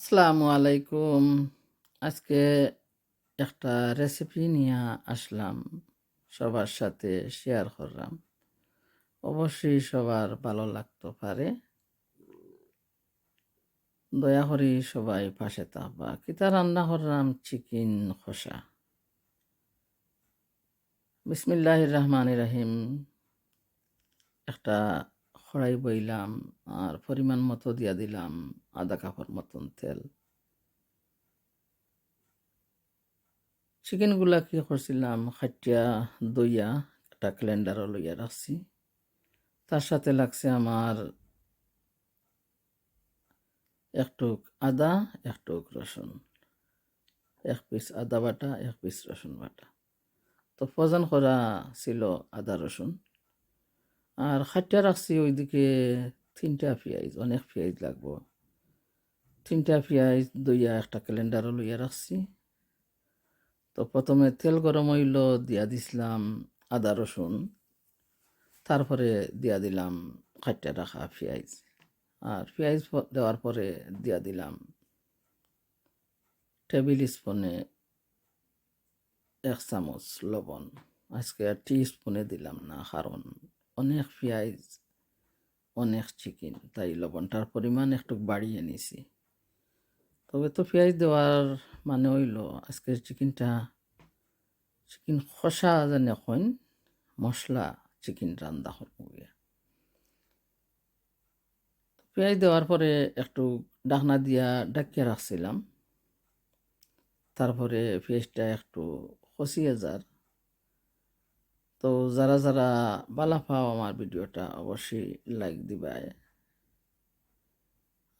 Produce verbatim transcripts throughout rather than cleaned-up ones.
আসসালামু আলাইকুম। আজকে একটা রেসিপি নিয়া আসলাম, সবার সাথে শেয়ার করলাম। অবশ্যই সবার ভালো লাগতে পারে। দয়া করি সবাই পাশে থাকবা। কিতা রান্না করলাম? চিকেন কষা। বিসমিল্লাহির রহমানির রহিম। একটা কড়াই বইলাম, আর পরিমাণ মতো দিয়া দিলাম আধা কাপর মতন তেল। চিকেনগুলা কি করছিলাম, কাটিয়া ধইয়া একটা ক্যালেন্ডারও লইয়া রাখছি। তার সাথে লাগছে আমার একটুক আদা, একটুক রসুন, এক পিস আদা বাটা, এক পিস রসুন বাটা। তো ফ্রোজেন করা ছিল আদা রসুন। আর কাটিয়া রাখছি ওইদিকে তিনটা পিয়াইজ, অনেক পিয়াইজ লাগবো। তিনটা পিয়াইজ ধইয়া একটা ক্যালেন্ডারও লইয়া রাখছি। তো প্রথমে তেল গরম অইলো, দিয়া দিছিলাম আদা রসুন, তারপরে দিয়া দিলাম কাটিয়া রাখা পিয়াইজ। আর পিয়াইজ প-, দেওয়ার পরে দিয়া দিলাম টেবিল স্পুনে এক চামচ লবণ। আজকে আর টি স্পুনে দিলাম না, কারণ অনেক পিয়াইজ, অনেক চিকেন, তাই লবণটার পরিমাণ একটু বাড়িয়ে নিছি। তবে তো পিয়াইজ দেওয়ার মানে অইলো আজকের চিকেনটা, চিকেন কষা যেন কইন, মশলা চিকেন রান্দা করমু গিয়া। পিয়াইজ দেওয়ার পরে একটু ঢাকনা দিয়া ঢাকিয়া রাখছিলাম। তারপরে পিয়াইজটা একটু কষিয়া যার। তো যারা যারা বালা পাও আমার ভিডিওটা, অবশ্যই লাইক দিবায়।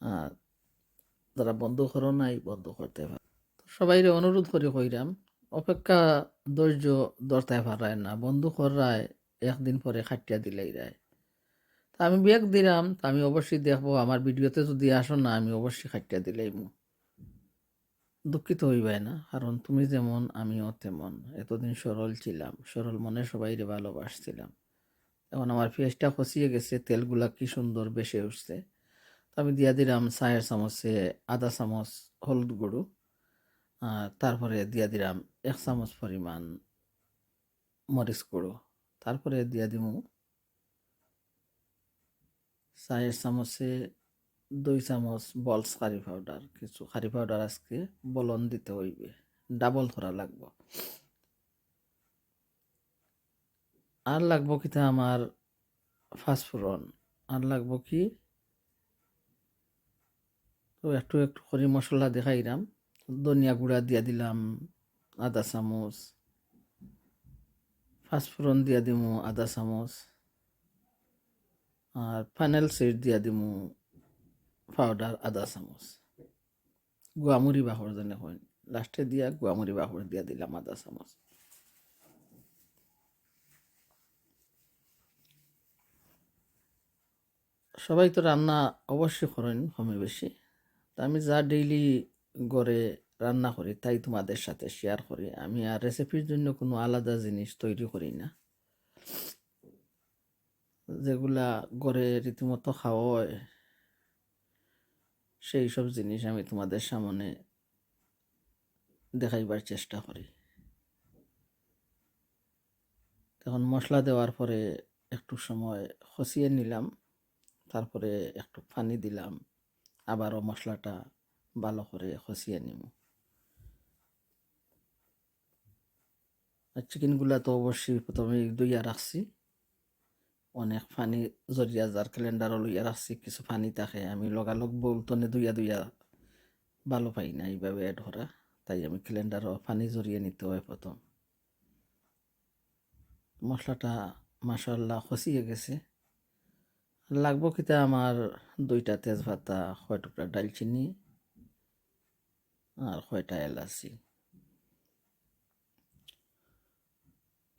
আর যারা বন্ধ করো নাই, বন্ধ করতে পারো। তো সবাইরে অনুরোধ করি কইরাম, অপেক্ষা ধৈর্য ধরতে পারায় না, বন্ধ কররায় একদিন পরে কাটিয়া দিলাইরায়। তা আমি ব্রেক দিলাম, তা আমি অবশ্যই দেখবো, আমার ভিডিওতে যদি আসো না, আমি অবশ্যই কাটিয়া দিলাইমু। দুঃখিত হইবায় না, কারণ তুমি যেমন আমিও তেমন। এতদিন সরল ছিলাম, সরল মনে সবাইরে ভালোবাসছিলাম। এখন আমার পিয়াইজটা কষিয়ে গেছে, তেলগুলা কি সুন্দর ভেসে উঠছে। তো আমি দিয়া দিলাম চায়ের চামচে আধা চামচ হলুদ গুঁড়ো, আর তারপরে দিয়া দিলাম এক চামচ পরিমাণ মরিচ গুঁড়ো, তারপরে দিয়া দিমু চায়ের চামচে দুই চামচ বলস কারি পাউডার। কিছু কারি পাউডার আজকে বলন দিতে হইবে, ডাবল করা লাগবো। আর লাগবো কিতা আমার পাঁচফোড়ন, আর লাগবো কি, তো একটু একটু করি মশলা দেখাইরাম। ধনিয়া গুঁড়া দিয়া দিলাম আধা চামচ, পাঁচফোড়ন দিয়া দিমু আধা চামচ, আর ফেনেল সিড দিয়া দিমু পাউডার আধা চামচ। গুয়ামুরি বাহর যেন কইন, লাস্টে দিয়া গুয়ামুরি বাহর দিয়া দিলাম আধা চামচ। সবাই তো রান্না অবশ্যই করইন কমে বেশি। তা আমি যা ডেইলি ঘরে রান্না করি, তাই তোমাদের সাথে শেয়ার করি। আমি আর রেসিপির জন্য কোনো আলাদা জিনিস তৈরি করি না। যেগুলা ঘরে রীতিমতো খাওয়া হয়, সেই সব জিনিস আমি তোমাদের সামনে দেখাইবার চেষ্টা করি। তখন মশলা দেওয়ার পরে একটু সময় কষিয়ে নিলাম, তারপরে একটু পানি দিলাম, আবারও মশলাটা ভালো করে কষিয়ে নিমু। আর চিকেনগুলা তো অবশ্যই প্রথমে ধুইয়া রাখছি, অনেক পানি ঝরিয়া যার, ক্যালেন্ডারও লইয়া রাখছি, কিছু পানি থাকে, আমি লগালগ বোল তনে ধুইয়া ধুইয়া ভালো পাই না এইভাবে অ্যাড করা, তাই আমি ক্যালেন্ডারও পানি ঝরিয়ে নিতে হয় প্রথম। মশলাটা মাশাআল্লাহ কষিয়ে গেছে। লাগবো কিতা আমার দুইটা তেজপাতা, কয় টুকরা ডালচিনি আর কয়টা এলাচি।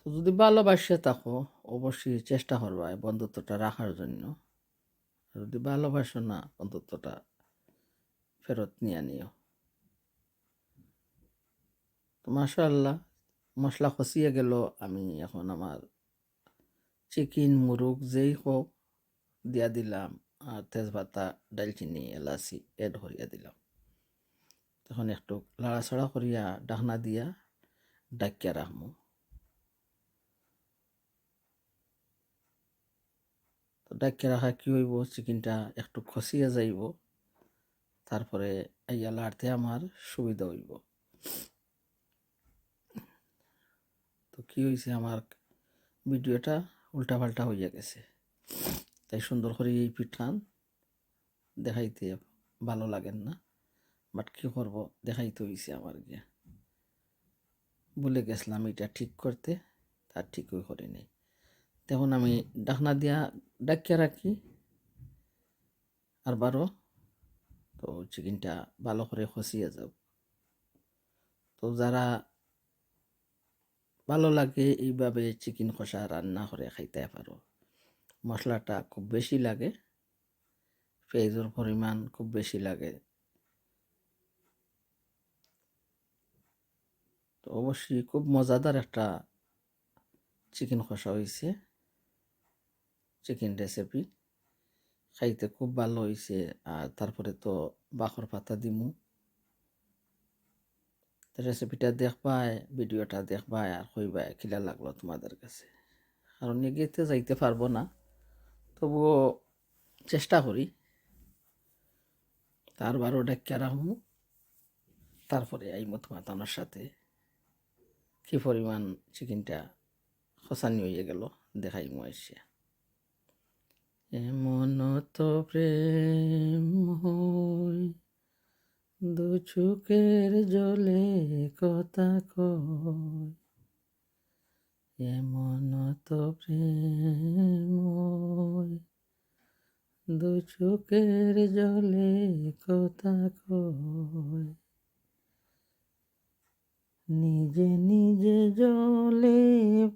তো যদি ভালোবাসে থাকো, অবশ্যই চেষ্টা করবা এই বন্ধুত্বটা রাখার জন্য। আর যদি ভালোবাসো না, বন্ধুত্বটা ফেরত নিয়ে নিও। তো মাশাআল্লাহ, মশলা কষিয়ে গেল। আমি এখন আমার চিকেন, মুরুগ যেই হোক দিয়া দিলাম, আর তেজপাতা, ডালচিনি, এলাচি অ্যাড করিয়া দিলাম। অখন একটু লাড়াচাড়া করিয়া ঢাকনা দিয়া ঢাকিয়া রাখমু। তো ঢাকিয়া রাখা কি অইবো, চিকেনটা একটু খসিয়া যাইবো, তারপরে আইয়া লাড়তে আমার সুবিধা অইবো। তো কি অইছে, আমার ভিডিওটা উল্টাপাল্টা অইয়া গেছে, তাই সুন্দর করি এই পিঠান দেখাইতে ভালো লাগের না, বাট কি করব, দেখাইতে অইছে আমার গিয়া। ভুলে গেছিলাম এটা ঠিক করতে, তার ঠিকই করি নাই। তখন আমি ঢাকনা দিয়া ঢাকিয়া রাখি আরবারও, তো চিকেনটা ভালো করে খসিয়া যাউক। তো যারা ভালো লাগে এইভাবে চিকেন কষা রান্না করে খাইতে পারো। মশলাটা খুব বেশি লাগে, পেঁয়াজর পরিমাণ খুব বেশি লাগে। তো অবশ্যই খুব মজাদার একটা চিকেন কষা অইছে, চিকেন রেসিপি। খাইতে খুব ভালো অইছে। আর তারপরে তো বাখর পাতা দিমু। তো রেসিপিটা দেখবায়, ভিডিওটা দেখবায়, আর কইবায় কিলা লাগলো তোমাদের কাছে। কারণ এগিয়ে তো যাইতে পারবো না, তবুও চেষ্টা করি। তো আরবারও ঢাকিয়া রাখমু, তারপরে আইমু তোমার তানোর সাথে। কি পরিমাণ চিকেনটা খসানি অইয়া গেল, দেখাইমু আইসা। এমন তো প্রেম হয়, দু চোখের জলে কথা কয়। এমন তো প্রেম হয়, দু চোখের জলে কথা কয়। নিজে নিজে জ্বলে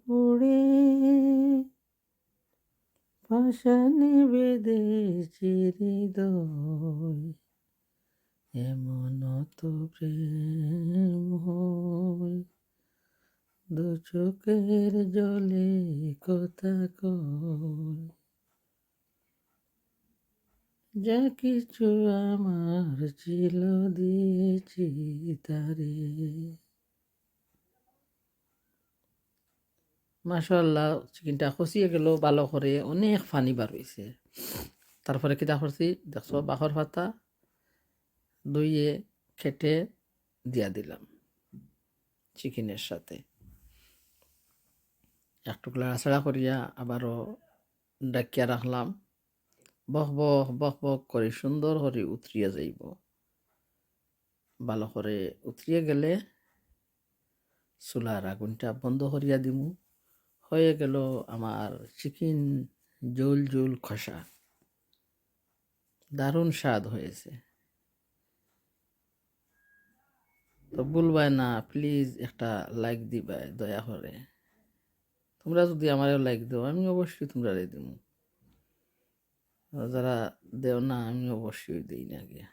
পুড়ে পাষাণে বেঁধেছি হৃদয়। এমন তো প্রেম হয়, দু চোখের জলে কথা কয়। যা কিছু আমার ছিল দিয়েছি তারে। মাশাআল্লাহ, চিকেনটা খসিয়ে গেল ভালো করে, অনেক পানি বার অইছে। তারপরে কিতা করছি দেখছো, বাখর পাতা ধুইয়ে কেটে দিয়া দিলাম চিকেনের সাথে। একটু লাড়াচাড়া করিয়া আবারও ঢাকিয়া রাখলাম। বক বক বক বক করি সুন্দর করি উতরিয়া যাইব। ভালো করে উতরিয়া গেলে চুলার আগুনটা বন্ধ করিয়া দিমু। হয়ে গেল আমার চিকেন ঝোল ঝোল কষা। দারুণ স্বাদ হয়েছে। তো ভুলবায় না, প্লিজ একটা লাইক দিবায় দয়া করে। তোমরা যদি আমারে লাইক দেও, আমি অবশ্যই তোমরারে দিমু। আর যারা দেও না, আমি অবশ্যই দেই না গিয়া।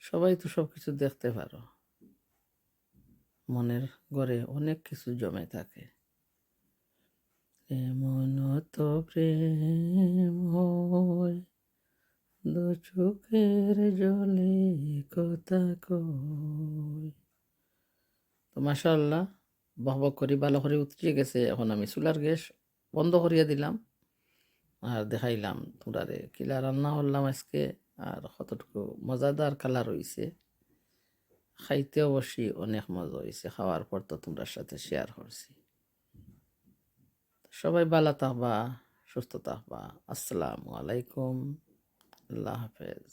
সবাই তো সব কিছু দেখতে পারো, মনের ঘরে অনেক কিছু জমে থাকে। এমন তো প্রেম হয়, দু চোখের জলে কথা কয়। তো মাশাআল্লাহ, বক বক করি ভালো করে উতরিয়ে গেছে। এখন আমি চুলার গ্যাস বন্ধ করিয়া দিলাম, আর দেখাইলাম তোমরারে কিলা রান্না করলাম আজকে, আর কতটুকু মজাদার কালার হইছে। খাইতে অবশ্যই অনেক মজা হইছে, খাওয়ার পর তো তোমরার সাথে শেয়ার করছি। সবাই ভালো থাকবা, সুস্থ থাকবা। আসসালামু আলাইকুম, আল্লাহ হাফেজ।